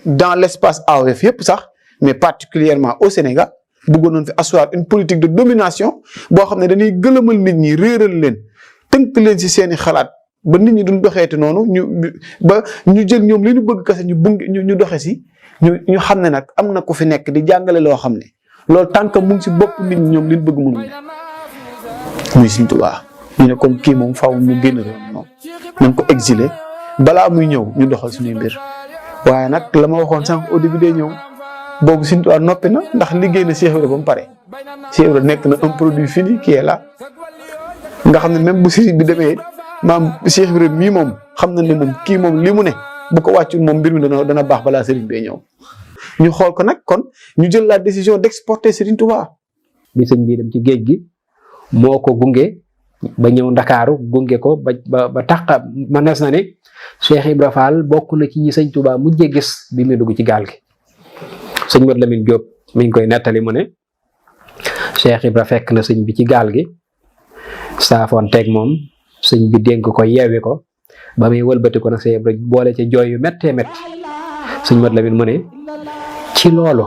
dans l'espace AOF yëpp sax mais particulièrement au Sénégal bëggoon nañ fi asseoir une politique de domination boo xam ne dañuy gëlëmal nit ñi réeral leen tënk leen ci seeni xalaat ba nit ñi duñ doxeeti noonu ñu jël ñoom li ñu bëgg kese ñu doxe ci ñu xam ne nag am na ku fi nekk di jàngale loo xam ne loolu tant que mu ngi ci bopp nit ñi ñoom li ñu bëgg mënuñ muy Sëriñ Tuubaa ñu ne comme kii moom faaw mu génn réew moom nañ ko exilé balaa muy ñëw ñu doxal suñuy mbir waaye nag la ma waxoon sànq au début day ñëw boobu Sëriñ Tuubaa noppi na ndax liggéey na Cheikh Ibra ba mu pare Cheikh Ibra nekk na un produit fini qui est là nga xam ne même bu sëriñ bi demee maam Cheikh Ibra mii moom xam na ne moom kii moom li mu ne bu ko wàccul moom mbir mi dana baax balaa sëriñ bee ñëw ñu xool ko nag kon ñu jël la décision d'exporter Sëriñ Tuubaa. bi sëñ bi dem ci géej gi moo ko gunge ba ñëw Ndakaaru gunge ko ba tax manees na ne Cheikh Ibra Fall bokk na ci ñi sëñ Tuubaa mujjee gis bi muy dugg ci gaal gi. sëñ Mat Lamin Jóob mi ngi koy nettali mu ne Cheikh Ibra fekk na sëñ bi ci gaal gi saafoon teeg moom sëñ bi dénk ko yeewi ko ba muy wëlbati ko nag Cheikh Ibra boole ca jooy yu méttee métti sëñ Mat Lamin mu ne ci loolu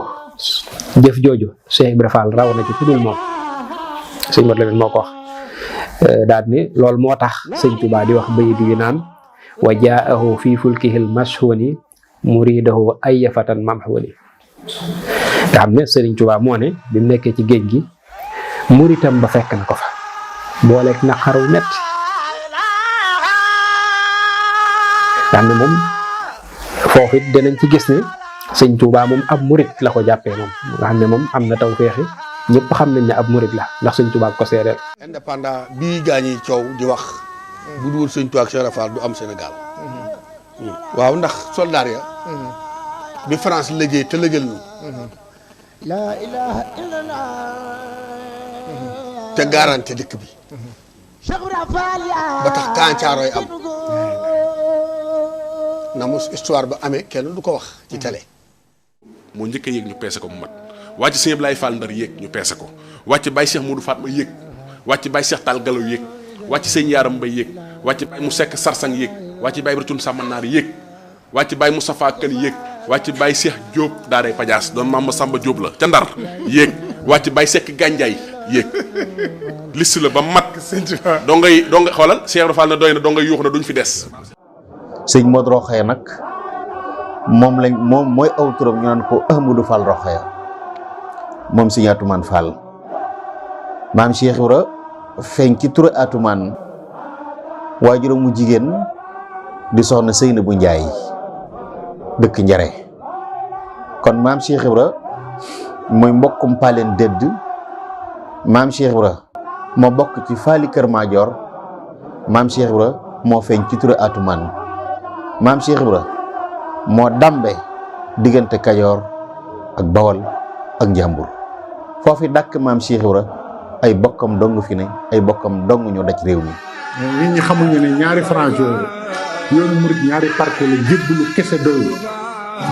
jëf jooju Cheikh Ibra Fall raw na ci ku dul moom sëñ Mat Lamin moo ko wax daal ni loolu moo tax sëñ Tuubaa di wax bayit yu naan wa jaahu fi fulkihil mashhuni muridahu ay fatan mamhuni nga xam ne Sëriñ Tuubaa moo ne bi mu nekkee ci géej gi muritam ba fekk na ko fa booleeg naqaru metti nga xam ne moom foofu it dinañ ci gis ne Sëriñ Tuubaa moom ab murit la ko jàppee moom nga xam ne moom am na taw feexi ñëpp xam nañ ne ab murit la ndax Sëriñ Tuubaa ko seereel. indépendant bii gaañi coow di wax bu dul Sëriñ Tuubaa ak Cheikh Ibra Fall du am Sénégal waaw ndax soldaar ya bi France liggéey te liggéeyal ñu la ilaha illallah te garanti dëkk bi ba tax Kàncaaroy am na mos histoire ba amee kenn du ko wax ci télé. moo njëkk a yéeg ñu peese ko mu mat wàcc Sëñ Ablaye Fall Ndar yéeg ñu peese ko wàcc Baye Cheikh Modou Fatma yéeg wàcc Baye Cheikh Tall Galaw yéeg wàcc Sëñ Yaaram Mbay yéeg wàcc Baye mu Sekk Sarsang yéeg wàcc Baye Ibrahima Sàmmanaar yéeg wàcc Baye Moustapha Kane yéeg wàcc Baye Cheikh Diop daaray Pajaas doon Mamba Samba Diop la ca Ndar yéeg wàcc Baye Seck Gandiaye yéeg liste la ba mat doo ngay xoolal Cheikh Ibra Fall na doy na doo ngay yuux na duñ fi des. sëñ Modou Rokhaya nag moom mooy aw turam ñu naan ko Ahmadou Fall Rokhaya moom sëñ Atoumane Fall maam Cheikh Ibra feeñ ci turu Atoumane waajuram mu jigéen di soxna Seynabou Ndiaye dëkk Njare kon maam Cheikh Ibra mooy mbokkum Paleen Dëdd maam Cheikh Ibra moo bokk ci Faali Kër Maajoor maam Cheikh Ibra moo feeñ ci turu Atoumane maam Cheikh Ibra moo dambe diggante Kajoor ak Bawol ak Njàmbur foofu dàkk maam Cheikh Ibra ay bokkam dong fi ne ay bokkam dong ñoo daj réew mi. nit ñi xamuñu ne ñaari franc yoonu murit ñaari parti la jébbalu kese doyul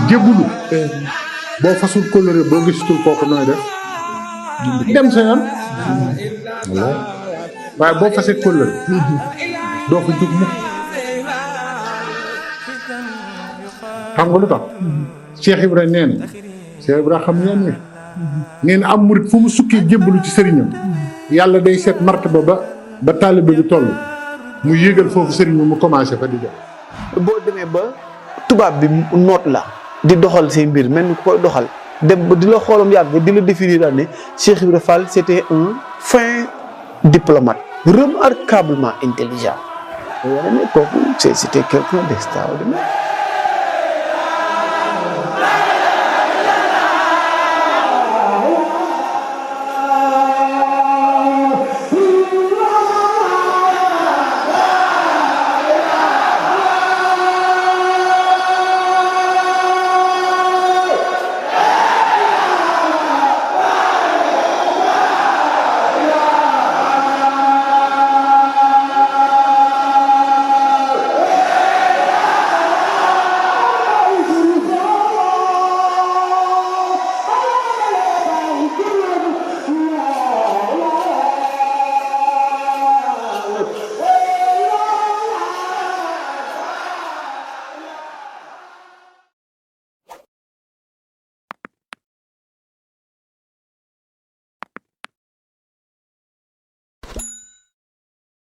jébbalu boo fasul kóllëre boo gisatul kooku nooy def dem sa yoon waaye boo fasee kóllëre doo fa jóg mukk xam nga lu tax Cheikh Ibra nee na Cheikh Ibra xam yoon wi nee na am murit fu mu sukkee jébbalu ci sëriñam yàlla day seet martaba ba taalibe bi toll mu yéegal foofu sëriñ bi mu commencé fa di jox. boo demee ba tubaab bi noot la di doxal say mbir mel ni ku koy doxal dem ba di la xoolam yàgg di la définir daal ne Cheikh Ibra Fall c'était un fin diplomate remarquablement intelligent. yaa ne kooku c'était quelqu'un d'extraordinaire.